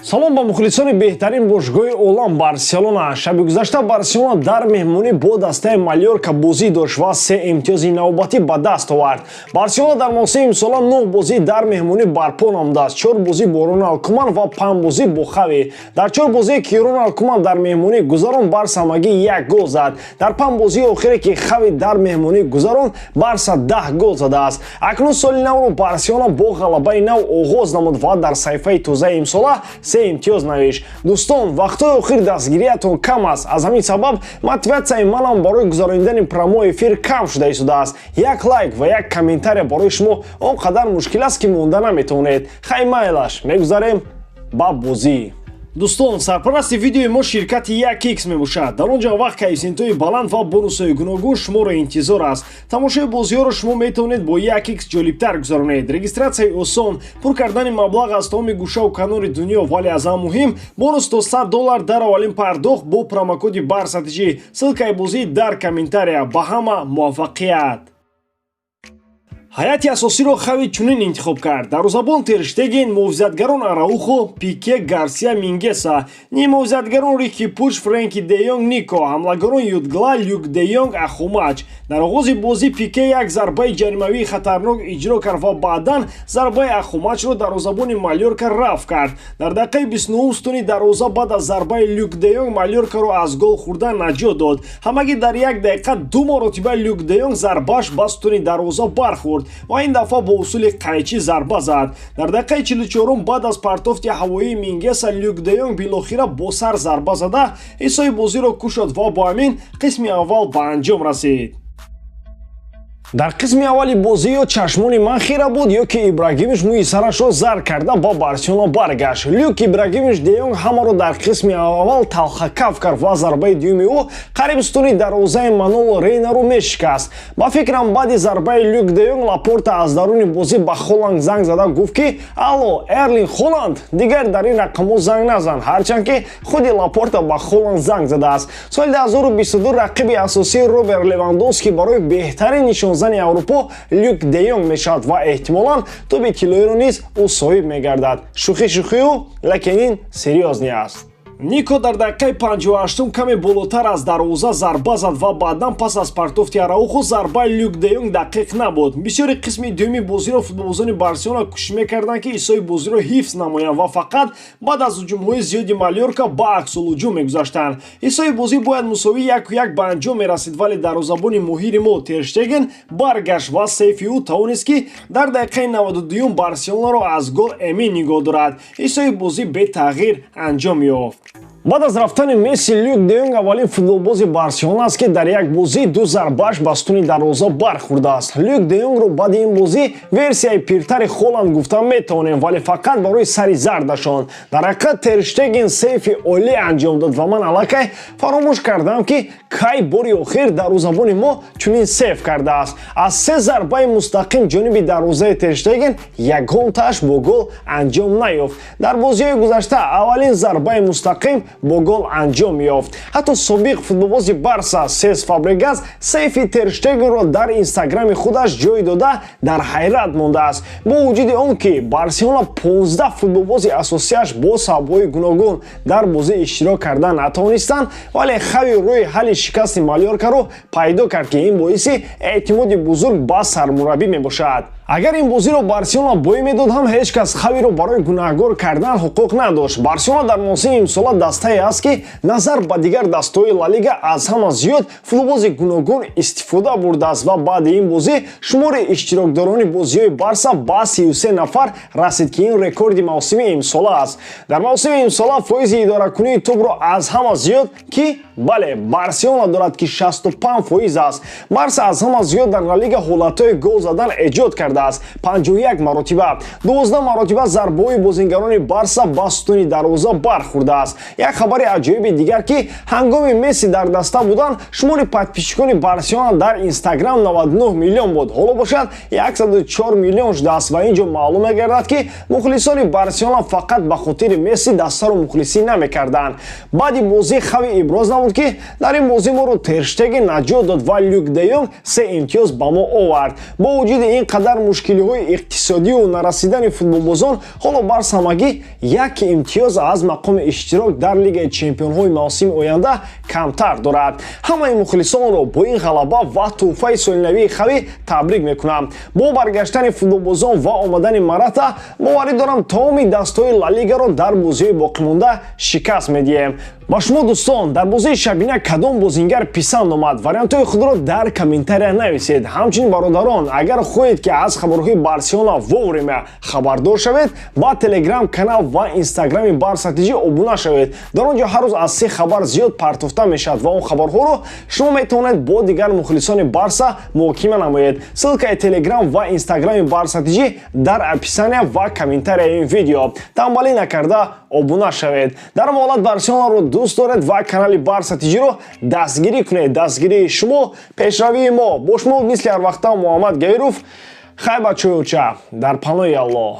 Салом ба мухлисони беҳтарин бошгоҳи олам, Барселона. Шаби гузашта Барселона дар меҳмонӣ бо дастаи Малёрка бозӣ дошт ва се имтиёзи навбатӣ ба даст овард. Барселона дар мавсими имсола нӯҳ бозӣ дар меҳмонӣ барпо намудааст: чор бозӣ бо Роналд Куман ва панҷ бозӣ бо Хави. Дар чор бозие, ки Роналд Куман дар меҳмонӣ гузаронд, Барса ҳамагӣ як гол зад. Дар панҷ бозии охире, ки Хави дар меҳмонӣ гузаронд, Барса 10 гол задааст. Акнун соли навро Барселона бо ғалабаи нав оғоз намуд ва дар саҳифаи тозаи имсола се имтиёз навишт. Дӯстон, вақтҳои охир дастгириятон кам аст. Аз ҳамин сабаб мотиватсияи манам барои гузаронидани прямой эфир кам шуда истодааст. Як лайк ва як комментария барои шумо он қадар мушкил аст, ки монда наметавонед. Хай, майлаш, мегузарем ба бозӣ. Дӯстон, сарпарасти видеои мо ширкати 1x мебошад. Дар он ҷо вақт коэффисиентҳои баланд ва бонусҳои гуногун шуморо интизор аст. Тамошои бозиҳоро шумо метавонед бо 1x ҷолибтар гузаронед. Регистратсияи осон, пур кардани маблағ аз тамоми гӯшаву канори дунё, вале аз ҳама муҳим, бонус то 100 доллар дар аввалин пардохт бо промокоди БАРСАТЖ. Ссылкаи бозӣ дар комментария. Ба ҳама муваффақият! Ҳайати асосиро Хави чунин интихоб кард: дарвозабон Терштеген, муҳофизатгарон Араухо, Пике, Гарсия, Мингеса, ниммуҳофизатгарон Рики Пуч, Френки де Йонг, Нико, ҳамлагарон Jutгла, Люк де Йонг, Ахумач. Дар оғози бозӣ Пике як зарбаи ҷаримавии хатарнок иҷро кард ва баъдан зарбаи Ахумачро дарвозабони Малёрка рафъ кард. Дар дақиқаи 29 сутуни дарвоза баъд аз зарбаи Люк де Йонг Малёркаро аз гол хӯрдан наҷот дод. Ҳамагӣ дар як дақиқа ду маротиба Люк де Йонг зарбааш ба сутуни дарвоза бархӯрд ва ин дафъа бо усули қайчӣ зарба зад. Дар дақиқаи 44-ум баъд аз партофти ҳавоии Мингеса Люк де Йонг билохира бо сар зарба зада, ҳисоби бозиро кушод ва бо ҳамин қисми аввал ба анҷом расид. Дар қисми аввали бозӣ ё чашмони ман хира буд, ё ки Ибрагимович мӯи сарашро зар карда ба Барселона баргашт. Люк Ибрагимович де Йонг ҳамаро дар қисми аввал талхакаф кард ва зарбаи дуюми ӯ қариб сутуни дарвозаи Маноло Рейнаро мешикаст. Ба фикрам, баъди зарбаи Люк де Йонг Лапорта аз даруни бозӣ ба Холанд занг зада гуфт, ки алло, Эрлинг Холанд, дигар дар ин рақамҳо занг назан, ҳарчанд ки худи Лапорта ба Холанд занг задааст. Соли 2022 рақиби асосии Роберт Левандовский барои беҳтарин нишонзани Аврупо Люк де Йонг мешавад ва эҳтимолан тӯби тиллоиро низ ӯ соҳиб мегардад. Шӯхӣ шӯхию, лекин ин серьёзный аст. Нико дар дақиқаи 58-ум каме болотар аз дарвоза зарба зад ва баъдан пас аз партофти Араухо зарбаи Люк де Йонг дақиқ набуд. Бисёри қисми дуюми бозиро футболбозони Барселона кӯшиш мекарданд, ки ҳисоби бозиро ҳифз намоянд ва фақат баъд аз ҳуҷумҳои зиёди Малёрка ба аксулҳуҷум мегузаштанд. Ҳисоби бозӣ бояд мусовии 1-1 ба анҷом мерасид, вале дарвозабони моҳири мо Терштеген баргашт ва сейфи ӯ тавонист, ки дар дақиқаи 92-юм Барселонаро аз гол эмин нигоҳ дорад. Ҳисоби бозӣ бетағйир анҷом ёфт. Баъд аз рафтани Месси Люк де Йонг аввалин футболбози Барселона аст, ки дар як бозӣ ду зарбааш ба сутуни дарвоза бархӯрдааст. Люк де Йонгро баъди ин бозӣ версияи пиртари Холанд гуфта метавонем, вале фақат барои сари зардашон. Дар ҳақиқат, Терштеген сейфи олӣ анҷом дод ва ман аллакай фаромӯш кардам, ки кай бори охир дарвозабони мо чунин сейф кардааст. Аз се зарбаи мустақим ҷониби дарвозаи Терштеген ягонтааш бо гол анҷом наёфт. Дар бозиҳои гузашта аввалин зарбаи мустақим бо гол анҷом ёфт. Ҳатто собиқ футболбози Барса Сес Фабрегас сейфи Терштегенро дар Инстаграми худаш ҷой дода, дар ҳайрат мондааст. Бо вуҷуди он ки Барселона 15 футболбози асосиаш бо сабабҳои гуногун дар бозӣ иштирок карда натавонистанд, вале Хави роҳи ҳалли шикасти Малёркаро пайдо кард, ки ин боиси эътимоди бузург ба сармураббӣ мебошад. Агар ин бозиро Барселона боӣ медод ҳам, ҳеҷ кас Хавиро барои гунаҳгор кардан ҳуқуқ надошт. Барселона дар мавсими имсола дастае аст, ки назар ба дигар дастаҳои Ла Лига аз ҳама зиёд футболбози гуногун истифода бурдааст ва баъди ин бозӣ шумори иштирокдорони бозиҳои Барса ба 33 нафар расид, ки ин рекорди мавсими имсола аст. Дар мавсими имсола фоизи идоракунии тӯбро аз ҳама зиёд ки бале, Барселона дорад, ки 65% аст. Барса аз ҳама зиёд дар Ла Лига ҳолатҳои гол задан эҷод кардааст, 51 маротиба. 12 маротиба зарбаҳои бозингарони Барса ба сутуни дарвоза бархӯрдааст. Як хабари аҷоиби дигар, ки ҳангоми Месси дар даста будан шумори подписчикони Барселона дар Инстаграм 99 миллион буд, ҳоло бошад 104 миллион шудааст ва ин ҷо маълум мегардад, ки мухлисони Барселона фақат ба хотири Месси дастаро мухлисӣ намекарданд. Баъди бозӣ Хави иброз намуд, ки дар ин бозӣ моро Терштеген наҷот дод ва Люк де Йонг се имтиёз ба мо овард. Бо вуҷуди ин қадар Мушкилиҳои иқтисодию нарасидани футболбозон, ҳоло Барса ҳамагӣ як имтиёз аз мақоми иштирок дар Лигаи чемпионҳои мавсими оянда камтар дорад. Ҳамаи мухлисонро бо ин ғалаба ва тӯҳфаи солинавии Хави табрик мекунам. Бо баргаштани футболбозон ва омадани Марата боварӣ дорам, тамоми дастҳои Ла Лигаро дар бозиҳои боқимонда шикаст медиҳем. Ба шумо, дӯстон, дар бозии шабина кадом бозингар писанд омад? Вариантҳои худро дар комментария нависед. Ҳамчунин, бародарон, агар хоҳед, ки аз хабарҳои Барселона вовремя хабардор шавед, ба Телеграм канал ва Инстаграми Барса ТЖ обуна шавед. Дар он ҷо ҳар рӯз аз се хабар зиёд партофта мешавад ва он хабарҳоро шумо метавонед бо дигар мухлисони Барса муҳокима намоед. Ссылкаи Телеграм ва Инстаграми Барса ТЖ дар описания ва комментарияи ин видео. Тамбалӣ накарда обуна шавед. Дар ҳолат Барселонаро дӯст доред ва канали Барса ТЖро дастгирӣ кунед. Дастгирии шумо — пешравии мо. Бо шумо мисли ҳар вақта Муҳаммад Гаиров. Хай, бачаёча, дар паноҳи Аллоҳ.